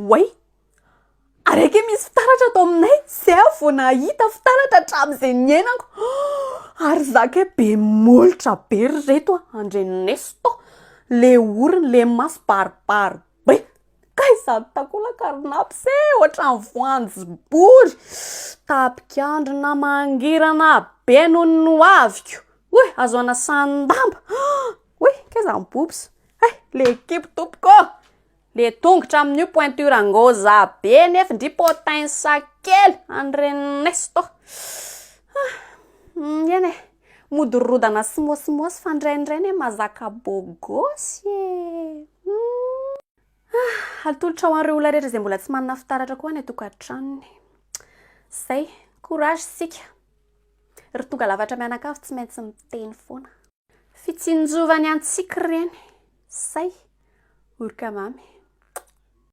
Oay! Ary akia misy fitaratra ato aminay, zay aho vao nahita fitaratra hatramin'izay niainako. Ary za kay be molotra be ry reto a, andreneso tô! Le orona, le maso baribary be, kay izato takolaka ry naps e, ohatran'ny voanjobory, tapik'andrina mangirana be noho ny hoaviko, oy azo anasan-damba, oy kay zany boobs, hay le kibo tompoko ô! Le tongotra amin'io pointure ngôza be nefa ndry potensa kely andrenesto. Ah, eny e, mody rodana sy môsimôsy fa ndraindray ne mazaka bôgôsy e. Ah, atolotra ho an'ireo olona rehetra izay mbola tsy manana fitaratra koa any an-tokantranony. Zay, courage sika. Ry tonga lafatra mianakavy tsy maintsy miteny foana. Fitsinjovany antsika ireny. Say, oroka mamy.